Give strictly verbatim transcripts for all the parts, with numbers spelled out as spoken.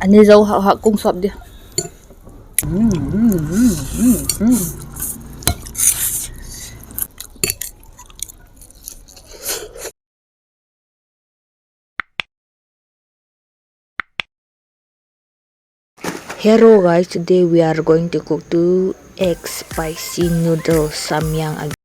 Ani zo hak hak kung sop di. Hello guys, today we are going to cook two egg spicy noodle samyang again.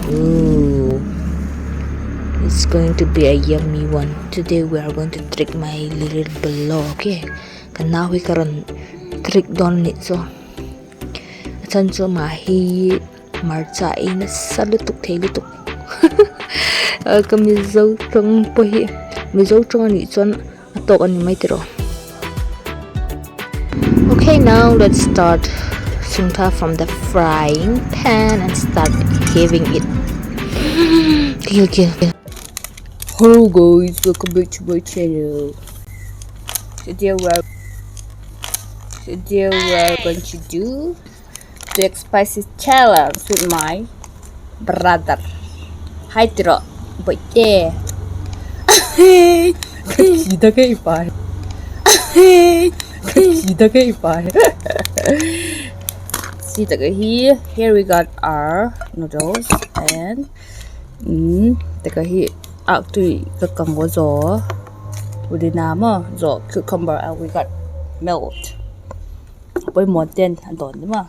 Ooh, it's going to be a yummy one. Today we are going to trick my little beloved, okay? Ka nau hi ka run trick dawn ni chu. A chan chu ama hi marcha ei nasa lutuk thei lutuk. Ka Mizo ṭawng pua hi, Mizo ṭawng a ni chuan a tawk a ni mai tiraw. Okay, now let's start sungtha from the frying pan and start having it. Kill, kill, kill. Hello guys, welcome back to my channel. Today we are, today we are going to do the spicy challenge with my brother. Hai tiraw, Boite. Ka thi ta kei pai. Ka thi ta kei pai. Si ta kei hi, here we got our noodles and, mm, ta kei hi, aktui ka kang go zaw. Pudina maw, zaw, cucumber, and we got milk. Poimaw ten a dawn ni ma.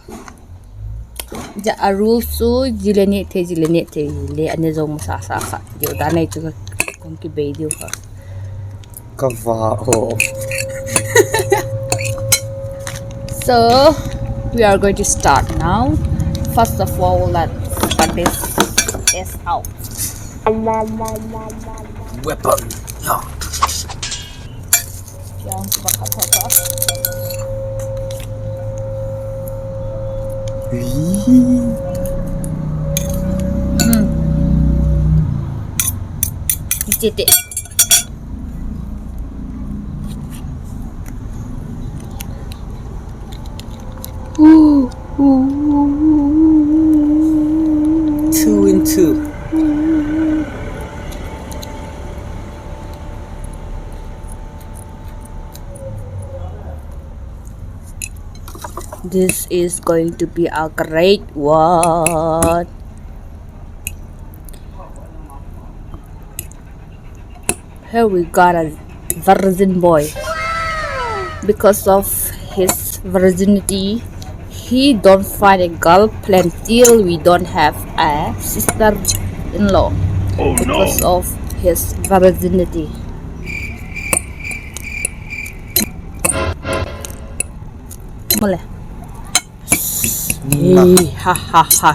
Ja a rule chu zile ne thei, zile ne thei le a ne zo masa sa kha. Deu da nei chu ka kong ki bei deu kha. Ka va o. So, we are going to start now. First of all, let's cut this out. Weapon. Ya. Yang, cuba khat khat khat. Hmm. Kichete. Two in two. This is going to be a great one. Here we got a virgin boy. Because of his virginity, he don't find a girlfriend till we don't have a sister-in-law. Oh, no. Because of his virginity. Mole. Ni ma. Hi, ha, ha, ha.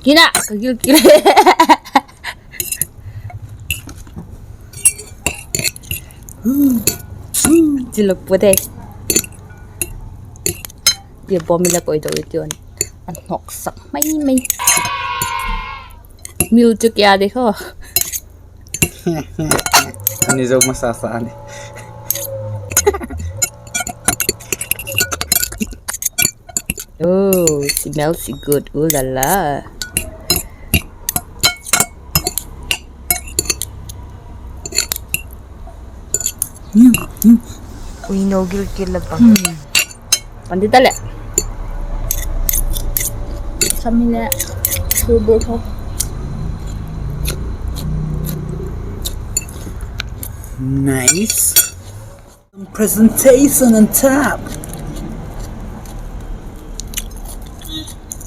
Kina, ka gil kil. Chilo pu de. Ye bom ila koi do iti on. An nok sak mai mai. Mil chu kya dekho. Ani zo masa sa ani. Oh, smells good. Ooh la la. Ui, no gil kil la bang. Pan di ta le. Sami le. Nice. Presentation on top.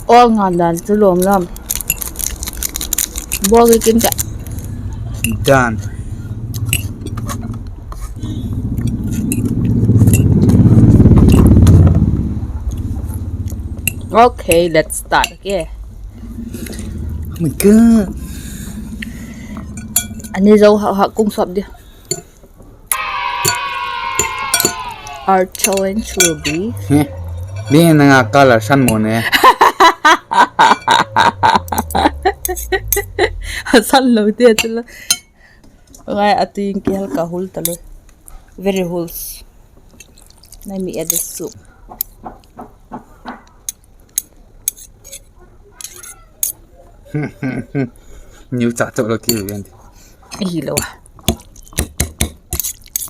Awl ngan dan chu lawm lawm. Bawl kin ta. Done. Okay, let's start. Okay. Oh my God. Ani zo ha ha kung sop di. Our challenge will be. He. Bi nang a color san mo ne. San lo te chu la. Ngai a tuing ki hal ka hul ta lo. Very huls. Nai mi a de su. Niu cha to lo ki ven. Hi lo a.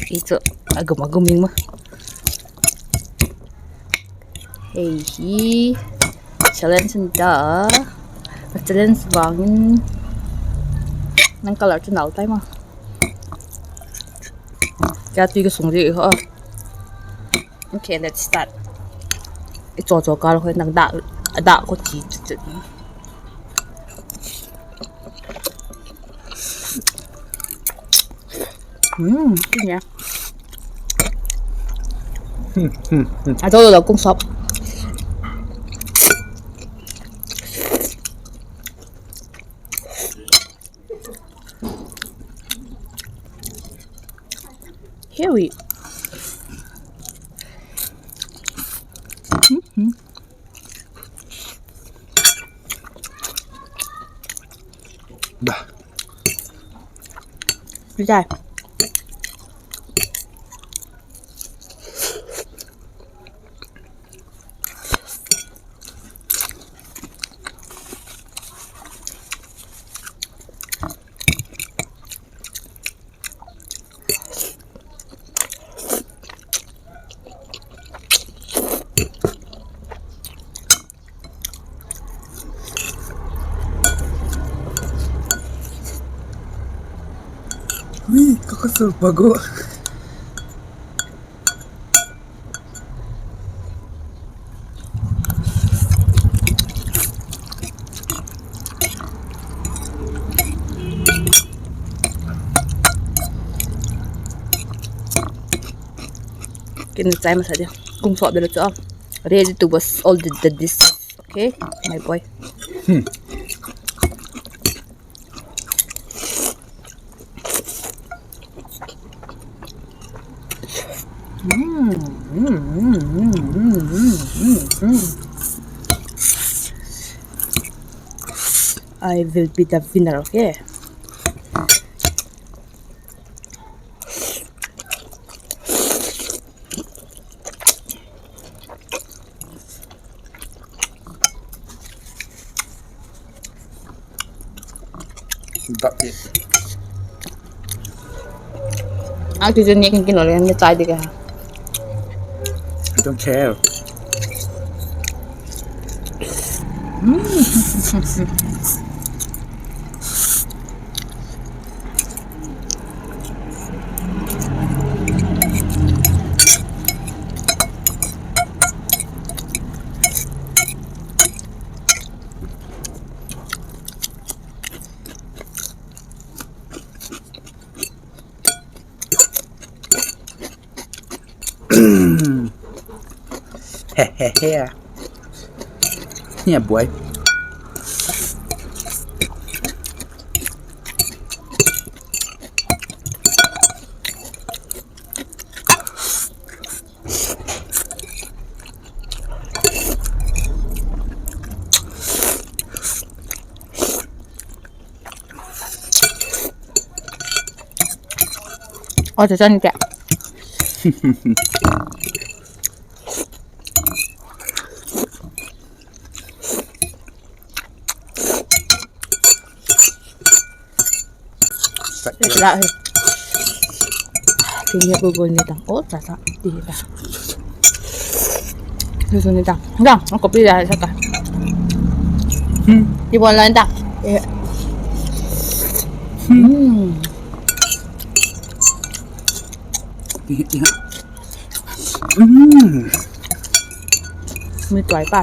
I chu a gum a gum ing ma. Hei hi. Challenge in ta. A challenge vang in. Nang color chu nal tai ma. Ka tui ka sung ri ho. Okay, let's start. I chaw chaw kal hoi nang dak, dak ko chi chu chu. Hmm, kin ya. A to lo kung sop. Here we. Ba. Dai. Ui, ka ka sur pago. Kin chai masa dia. Kung sop dia lo chu. Ready to wash all the, the dishes. Okay, my boy. Hmm. Mm, mm, mm. I will be the winner, okay? Dak i. Ang ti jen ni kin kin lo le ni chai di ka. I don't care. He, he, he. Nia buai. Aw, cha chan kei. Sa kila hi. Kini aku gol ni tang. Oh, sa sa. Ti ta. Susu ni tang. Dang, aku pi dah sa ta. Hmm. Di buan lan ta. Eh. Hmm. Hmm. Ti, ti. Mm. Mi tuai pa.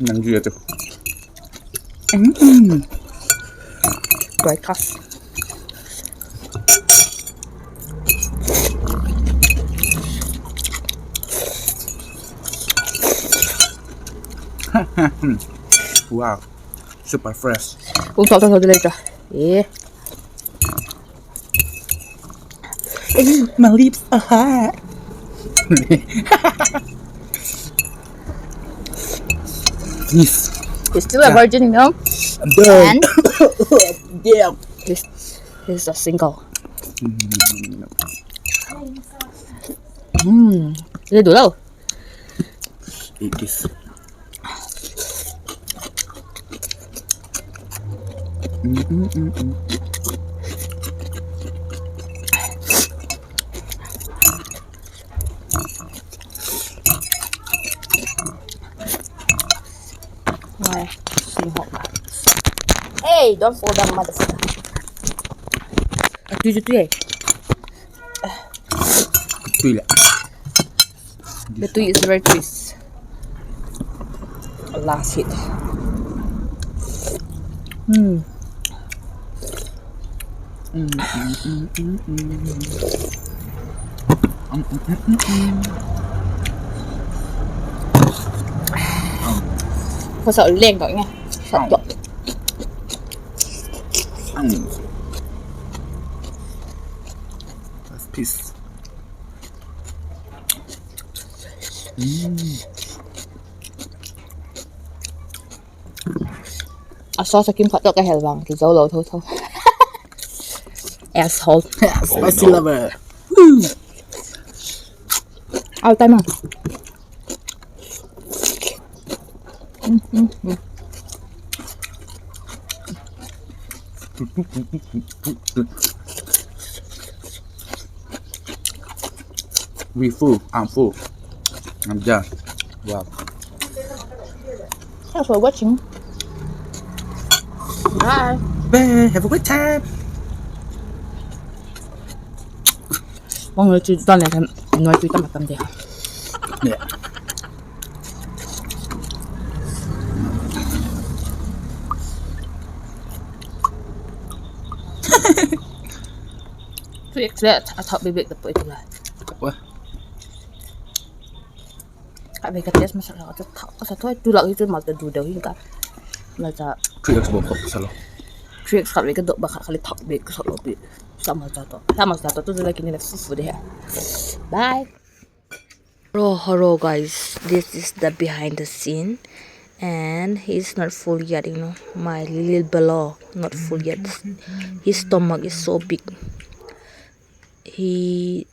Nang zia chu. Mm. Tuai ka. Wow. Super fresh. Ung tawk tawk tawk di le ta. Eh. My lips are hot. Yes. He's still a virgin, you know? I'm done. And yeah. He's, he's a single. Mm. Mm. Dia dulu. Eat this. Mm, mm, mm, mm. Hey, don't fall down, motherfucker. A tui chu tui e. Tui le. The tui is very twist. Last hit. Hmm. Mm, mm, mm, mm, mm. Mm, mm, mm, mm, mm. Khawsak leng tawh nge. Sat tawh. Mm. That's peace. Mm. A sauce a kim khat tawh ka hel vang, kizo lo tho tho. Asshole. Spicy lover. All time ah. We full, I'm full. I'm done. Wow. Thanks for watching. Bye. Bye. Have a good time. Bang le chi dan le kan noi chi tam tam de. Ne. Three X le a thak bik bik ta poi tu la. Khatvei ka test masak lak a chu thak ka sa thoi, tu lak hi chu malta du deu hi ka. Malta. Three X bawm thak sa lo. Three X khatvei ka dop ba khat kha le thak bik ka sa lo pi. Sa malta to. Sa malta to tu la kini la fu fu de he. Bye. Hello, hello guys, this is the behind the scene, and he's not full yet, you know, my little below, not full yet. His stomach is so big. He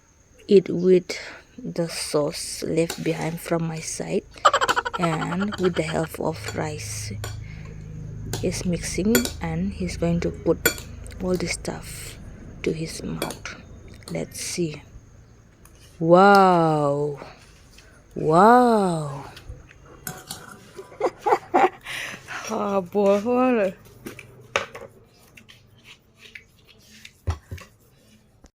eat with the sauce left behind from my side, and with the help of rice, he's mixing and he's going to put all the stuff to his mouth. Let's see. Wow. Wow. Ha, bawr hua le.